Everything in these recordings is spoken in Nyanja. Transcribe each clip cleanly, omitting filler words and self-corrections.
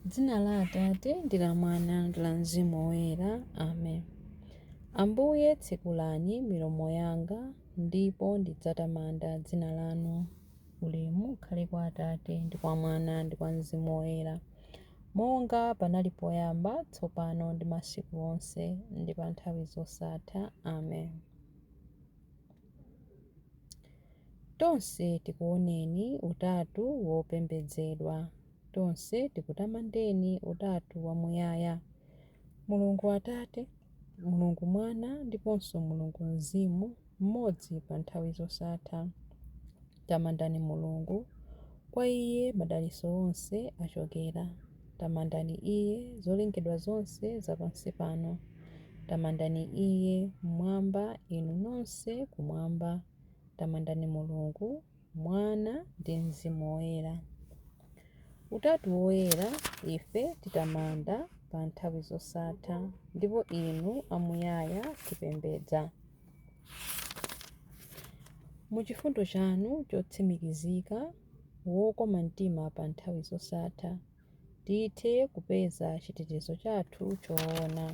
Dzina la Atate ndi la Mwana ndi la Mzimu Woyera. Amen. Ambuye, tsekulani milomo yanga, ndipo ndidzatamanda dzina lanu. Ulemu ukhale kwa Atate ndi kwa Mwana ndi kwa Mzimu Woyera, monga panali poyamba, tsopano ndi masiku onse, ndi pa nthawi zosatha. Amen. Tonse tikuoneni, Utatu wopembedzedwa. Tonse tikutamandeni, Utatu wamuyaya. Mulungu Atate, Mulungu Mwana, ndiponso Mulungu Mzimu, mmodzi pa nthawi zosatha. Tamandani Mulungu, kwa Iye madalitso onse achokera. Tamandani Iye, zolengedwa zonse za pansi pano. Tamandani Iye m'mwamba, inu nonse kumwamba. Tamandani Mulungu, Mwana ndi Mzimu Woyera. Utatu Woyera, ife titamanda pa nthawi zosatha, ndipo inu amuyaya tipembedza. Mu chifundo chanu chotsimikizika, wokoma mtima pa nthawi zosatha, tithe kupeza chitetezo chathu choona.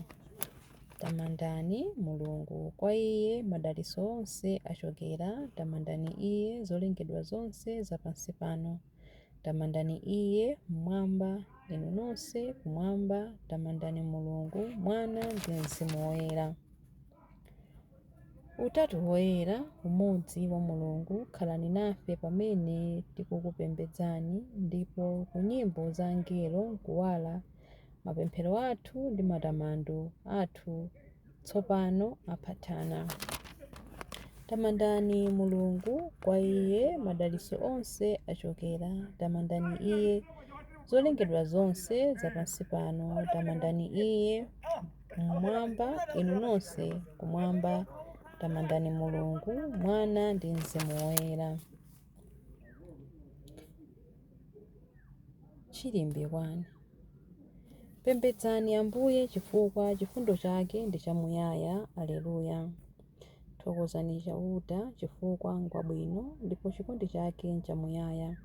Tamandani Mulungu, kwa Iye madalitso onse achokera. Tamandani Iye, zolengedwa zonse za pansi pano. Tamandani Iye m'mwamba, inu nonse kumwamba. Tamandani Mulungu, Mwana ndi Mzimu Woyera. Utatu Woyera, umodzi wa Mulungu, khalani nafe pamene tikukupembedzani, ndipo ku nyimbo za angelo nkuwala, mapemphero athu ndi matamando athu tsopano aphatana. Tamandani Mulungu, kwa Iye madalitso onse achokera. Tamandani Iye, zolengedwa zonse za pansi pano. Tamandani Iye mmwamba, inu nonse kumwamba. Tamandani Mulungu, Mwana ndi Mzimu Woyera. Chilimbi 1. Pembedzani Ambuye chifukwa chifundo chake ndi chamuyaya. Alleluya. Thokozani Chauta chifukwa ngwabwino, ndipo chikondi chake nchamuyaya.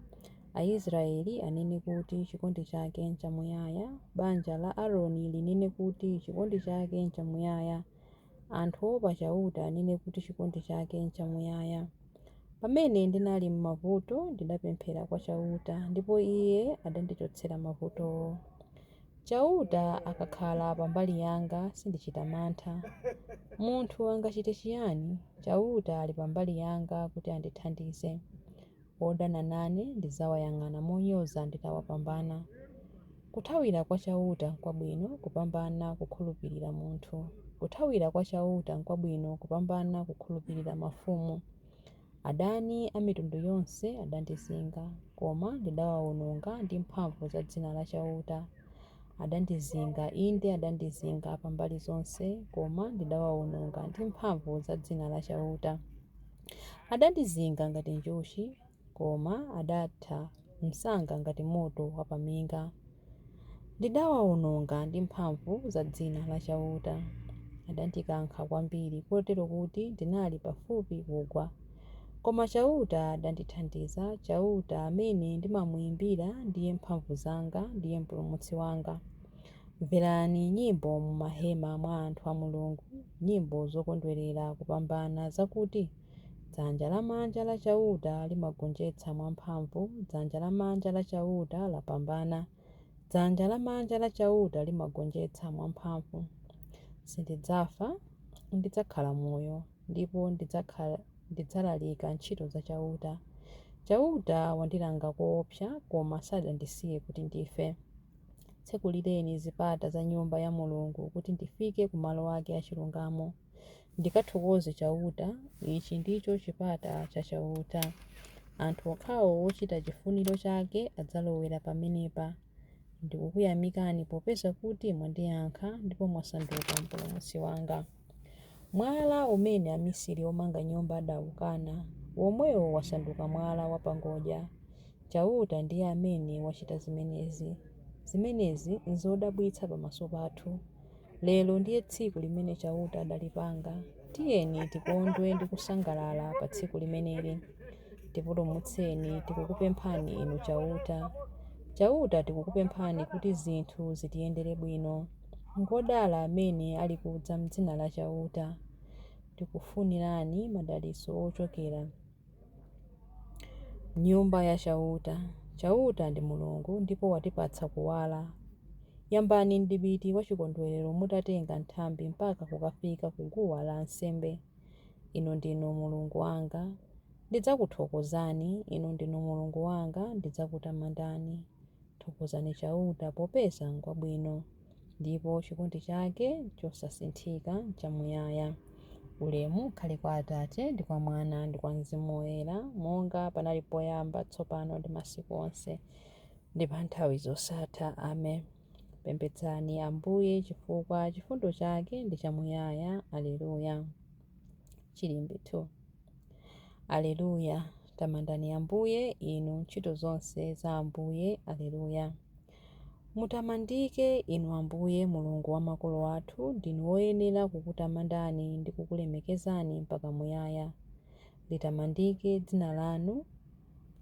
Aisraeli anene kuti, Chikondi chake nchamuyaya. Banja la Aroni linene kuti, Chikondi chake nchamuyaya. Anthu oopa Chauta anene kuti, Chikondi chake nchamuyaya. Pamene ndinali m'mavuto, ndidapemphera kwa Chauta, ndipo Iye adandichotsera mavutowo. Chauta akakhala pa mbali yanga, sindichita mantha. Munthu angachite chiyani? Chauta ali pa mbali yanga kuti andithandize. Odana nane ndidzawayang'ana monyoza nditawapambana. Kuthawira kwa Chauta nkwabwino kupambana kukhulupirira munthu. Kuthawira kwa Chauta nkwabwino kupambana kukhulupirira mafumu. Adani a mitundu yonse adandizinga, koma ndidawaononga ndi mphamvu za dzina la Chauta. Adandizinga, inde adandizinga pa mbali zonse, koma ndidawaononga ndi mphamvu za dzina la Chauta. Adandizinga ngati njuchi, koma adatha msanga ngati moto wapaminga. Ndidawaononga ndi mphamvu za dzina la Chauta. Adandikankha kwambiri kotero kuti ndinali pafupi kugwa. Koma Chauta adandithandiza. Chauta amene ndimamuimbira ndiye mphamvu zanga, ndiye mpulumutsi wanga. Mverani nyimbo m'mahema mwa anthu a Mulungu, nyimbo zokondwerera kupambana zakuti, Dzanja lamanja la Chauta limagonjetsa mwamphamvu, dzanja lamanja la Chauta lapambana. Dzanja lamanja la Chauta limagonjetsa mwamphamvu. Sindidzafa, ndidzakhala moyo, ndipo ndidzalalika ntchito za Chauta. Chauta wandilanga koopsa, koma sadandisiye kuti ndife. Tsekulireni zipata za Nyumba ya Mulungu kuti ndifike ku malo ake achilungamo. Ndikathokoze Chauta, ichi ndicho chipata cha Chauta. Anthu okhawo ochita chifuniro chake adzalowera pamenepa. Ndikukuyamikani popeza kuti mwandiyankha ndipo mwasanduka mpulumutsi wanga. Mwala umene amisiri omanga nyumba adaukana, womwewo wasanduka mwala wapangodya. Chauta ndiye amene wachita zimenezi. Zimenezi nzodabwitsa pamaso pathu. Lero ndiye tsiku limene Chauta adalipanga. Tiyeni tikondwe ndi kusangalala pa tsiku limeneli. Tipulumutseni, tikukupemphani Inu Chauta. Chauta tikukupemphani kuti zinthu zitiyendere bwino. Ngodala amene ali kudza m'dzina la Chauta. Tikufunirani madalitso ochokera m'nyumba ya Chauta. Chauta ndi Mulungu ndipo watipatsa kuwala. Yambani mdipiti wachikondwerero mutatenga nthambi mpaka kukafika ku guwa lansembe. Inu ndinu Mulungu wanga, ndidzakuthokozani, Inu ndinu Mulungu wanga, ndidzakutamandani. Thokozani Chauta popeza ngwabwino, ndipo chikondi chake chosasinthika nchamuyaya. Ulemu ukhale kwa Atate, ndi kwa Mwana, ndi kwa Mzimu Woyera, monga panali poyamba, tsopano ndi masiku onse, ndi pa nthawi zosatha. Amen. Pembedzani Ambuye chifukwa chifundo chake ndi chamuyaya. Alleluya. Chilimbi 2. Alleluya. Tamandani Ambuye, inu ntchito zonse za Ambuye. Alleluya. Mutamandike inu Ambuye Mulungu wa makolo athu, ndinu woyenera kukutamandani ndi kukulemekezani mpaka muyaya. Litamandike dzina lanu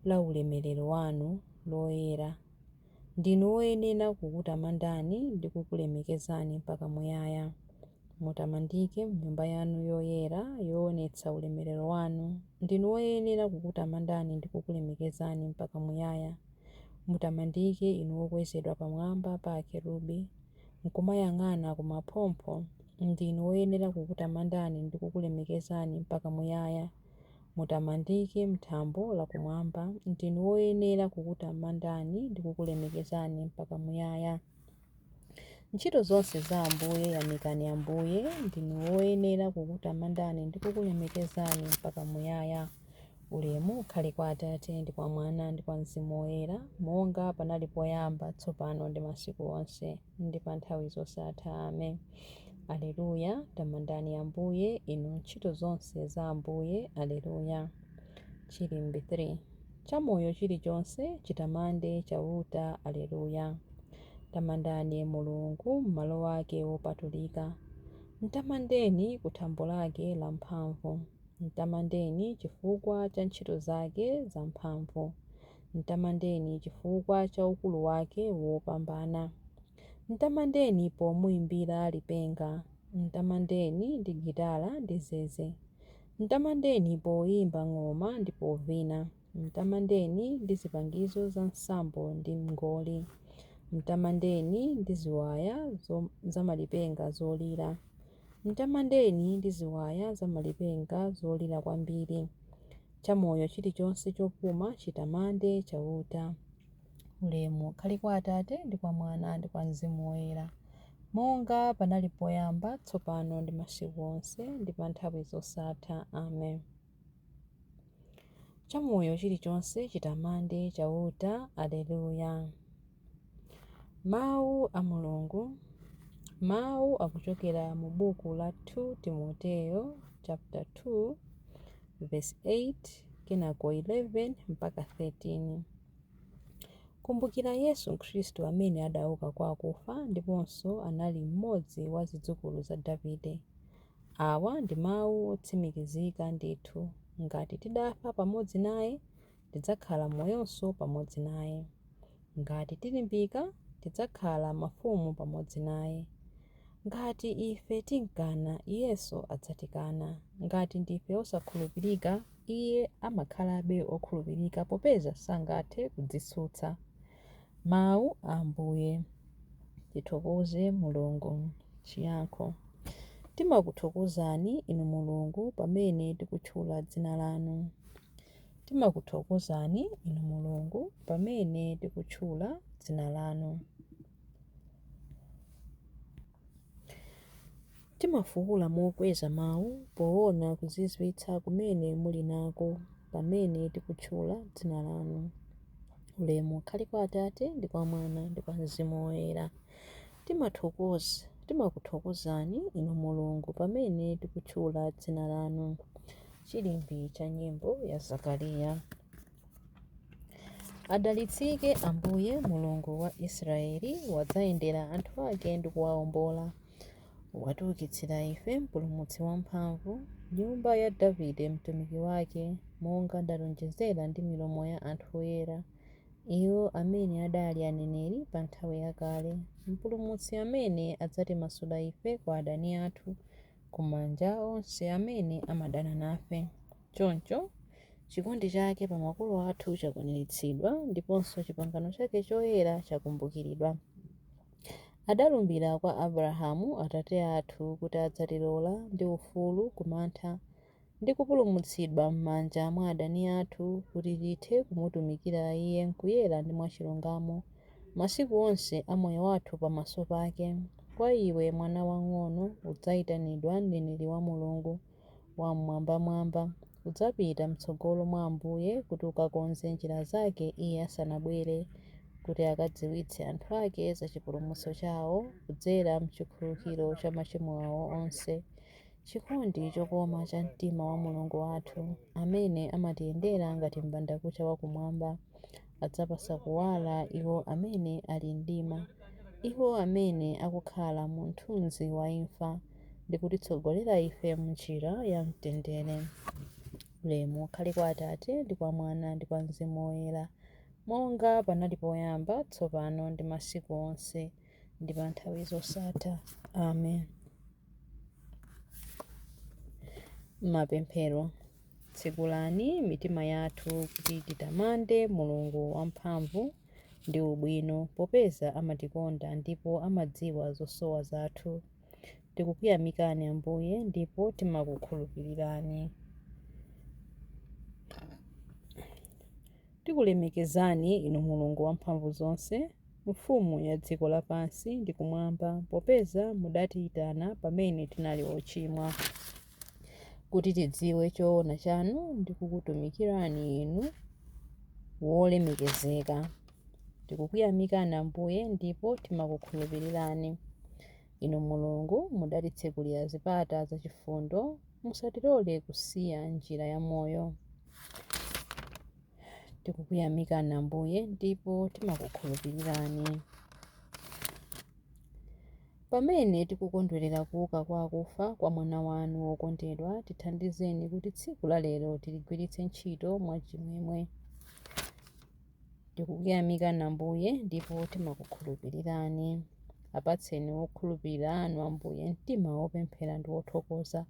la ulemerero wanu loyera. Ndinu woyenera kukutamandani ndi kukulemekezani mpaka muyaya. Mutamandike m'nyumba yanu yoyera yoonetsa ulemerero wanu. Ndinu woyenera kukutamandani ndi kukulemekezani mpaka muyaya. Mutamandike inu wokwezedwa pamwamba pa akerubi, nkumayang'ana kumaphompho. Ndinu woyenera kukutamandani ndi kukulemekezani mpaka muyaya. Mutamandike m'thambo lakumwamba. Ndinu woyenera kukutamandani ndi kukulemekezani mpaka muyaya. Ntchito zonse za Ambuye, yamikani Ambuye. Ndinu woyenera kukutamandani ndi kukulemekezani mpaka muyaya. Ulemu ukhale kwa Atate, ndi kwa Mwana, ndi kwa Mzimu Woyera, monga panali poyamba, tsopano ndi masiku onse, ndi pa nthawi zosatha. Amen. Alleluya. Tamandani Ambuye, inu ntchito zonse za Ambuye. Alleluya. Chilimbi 3. Chamoyo chilichonse chitamande Chauta. Alleluya. Tamandani Mulungu m'malo ake wopatulika. Mtamandeni ku thambo lake lamphamvu. Mtamandeni chifukwa cha ntchito zake zamphamvu. Mtamandeni chifukwa cha ukulu wake wopambana. Mtamandeni pomuimbira lipenga. Mtamandeni ndi gitala ndi zeze. Mtamandeni poimba ng'oma ndi povina. Mtamandeni ndi zipangizo za nsambo ndi mngoli. Mtamandeni ndi ziwaya zamalipenga zolira. Mtamandeni ndi ziwaya zamalipenga zolira kwambiri. Chamoyo chilichonse chopuma chitamande Chauta. Ulemu ukhale kwa Atate, ndi kwa Mwana, ndi kwa Mzimu Woyera, monga panali poyamba, tsopano ndi masiku onse, ndi pa nthawi zosatha. Amen. Chamoyo chilichonse chitamande Chauta. Alleluya. Mawu a Mulungu. Mawu akuchokera mu buku la 2 Timoteyo chapter 2 verse 8 kenako 11 mpaka 13. Kumbukira Yesu Khristu amene adauka kwa akufa ndiponso anali mmodzi wa zidzukulu za Davide. Awa ndi mawu otsimikizika ndithu: Ngati tidafa pamodzi naye, tidzakhala moyonso pamodzi naye. Ngati tilimbika, tidzakhala mafumu pamodzi naye. Ngati ife timkana, Iyenso adzatikana. Ngati ndife osakhulupirika, Iye amakhalabe wokhulupirika popeza sangathe kudzitsutsa. Mawu a Ambuye. Tithokoze Mulungu. Chiyankho. Timakuthokozani, Inu Mulungu, pamene tikutchula dzina lanu. Timakuthokozani, Inu Mulungu, pamene tikutchula dzina lanu. Timafuwula mokweza mawu poona kuzizwitsa kumene muli nako pamene tikutchula dzina lanu. Ulemu ukhale kwa Atate, ndi kwa Mwana, ndi kwa Mzimu Woyera. Timakuthokozani, Inu Mulungu, pamene tikutchula dzina lanu. Chilimbi cha nyimbo ya Zakariya. Adalitsike Ambuye, Mulungu wa Israeli, wadzayendera anthu ake ndi kuwaombola. Watiukitsira ife Mpulumutsi wamphamvu, nyumba ya Davide mtumiki wake, monga adalonjezera ndi milomo ya anthu oyera. Iwo amene adali aneneri pa nthawi yakale, Mpulumutsi amene adzatimasula ife kwa adani athu, ku manja onse amene amadana nafe. Choncho, chikondi chake pa makolo athu chakwaniritsidwa, ndiponso chipangano chake choyera chakumbukiridwa. Adalumbira kwa Abrahamu atate athu kuti adzatilola ndi ufulu ku mantha ndi kupulumutsidwa m'manja mwa adani athu, kuti tithe kumutumikira Iye m'kuyera ndi mwachilungamo, masiku onse a moyo wathu pamaso pake. Kwa iwe, mwana wamng'ono, udzayitanidwa mneneri wa Mulungu Wam'mwambamwamba. Udzapita m'tsogolo mwa Ambuye kuti ukakonze njira zake Iye asanabwere, kuti akadziwitse anthu ake za chipulumutso chawo kudzera m'chikhululukiro cha machimo awo onse. Chikondi chokoma cha mtima wa Mulungu wathu, amene amatiyendera ngati m'bandakucha wa kumwamba, adzapatsa kuwala iwo amene ali m'mdima, iwo amene akukhala mu mthunzi wa imfa, ndi kutitsogolera ife m'njira ya mtendere. Ulemu ukhale kwa Atate, ndi kwa Mwana, ndi kwa Mzimu Woyera, monga panali poyamba, tsopano, ndi masiku onse, ndi pa nthawi zosatha. Amen. Mapemphero. Tsekulani mitima yathu kuti titamande Mulungu wamphamvu ndi ubwino, popeza amatikonda ndipo amadziwa zosowa zathu. Tikukuyamikani Ambuye ndipo timakukhulupirirani. Tikulemekezani Inu Mulungu Wamphamvuzonse, Mfumu ya dziko lapansi ndi kumwamba, popeza mudatiyitana pamene tinali ochimwa, kuti tidziwe choona chanu ndi kukutumikirani Inu wolemekezeka. Tikukuyamikani Ambuye ndipo timakukhulupirirani. Inu Mulungu mudatitsekulira zipata za chifundo, musatilole kusiya njira ya moyo. Tikukuyamikani Ambuye ndipo timakukhulupirirani. Pamene tikukondwerera kuuka kwa akufa kwa Mwana wanu wokondedwa, tithandizeni kuti tsiku la lero tiligwiritse ntchito mwachimwemwe. Tikukuyamikani Ambuye ndipo timakukhulupirirani. Apatseni okhulupirira anu Ambuye mtima wopemphera ndi wothokoza,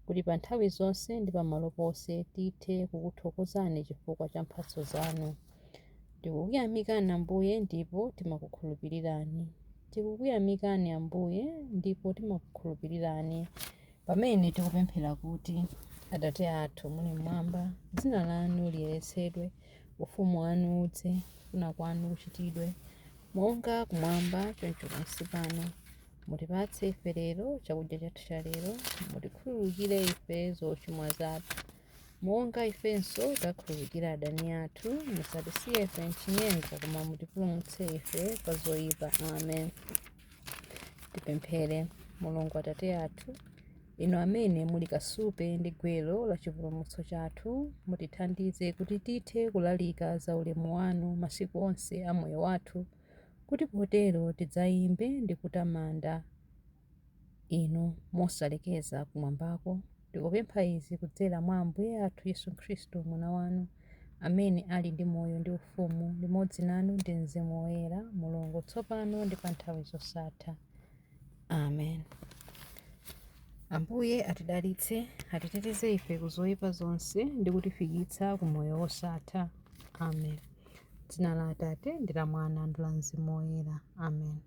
kuti pa nthawi zonse ndi pamalo ponse tithe kukuthokozani chifukwa cha mphatso zanu. Tikukuyamikani Ambuye ndipo timakukhulupirirani. Tikukuyamikani Ambuye ndipo timakukhulupirirani pamene tikupemphera kuti, Atate athu muli mmwamba, dzina lanu liyeretsedwe, ufumu wanu udze, kufuna kwanu kuchitidwe, monga kumwamba choncho pansi pano. Mutipatse ife lero chakudya chathu cha lero. Mutikhululukire ife zochimwa zathu, monga ifenso takhululukira adani athu. Musatisiye ife m'chinyengo, koma mutipulumutse ife kwa zoyipa. Amen. Tipemphere. Mulungu Atate athu, inu amene muli kasupe ndi gwero la chipulumutso chathu, mutithandize kuti tithe kulalika za ulemu wanu masiku onse a moyo wathu, kuti potero tidzayimbe ndi kutamanda inu mosalekeza kumwambako. Tikupempha izi kudzera mwa Ambuye athu Yesu Khristu, Mwana wanu, amene ali ndi moyo ndi ufumu limodzi nanu ndi Mzimu Woyera, Mulungu, tsopano ndi pa nthawi zosatha. Amen. Ambuye atidalitse, atiteteze ife ku zoyipa zonse ndi kutifikitsa ku moyo wosatha. Amen. Dzina la Atate ndi la Mwana ndi la Mzimu Woyera. Amen.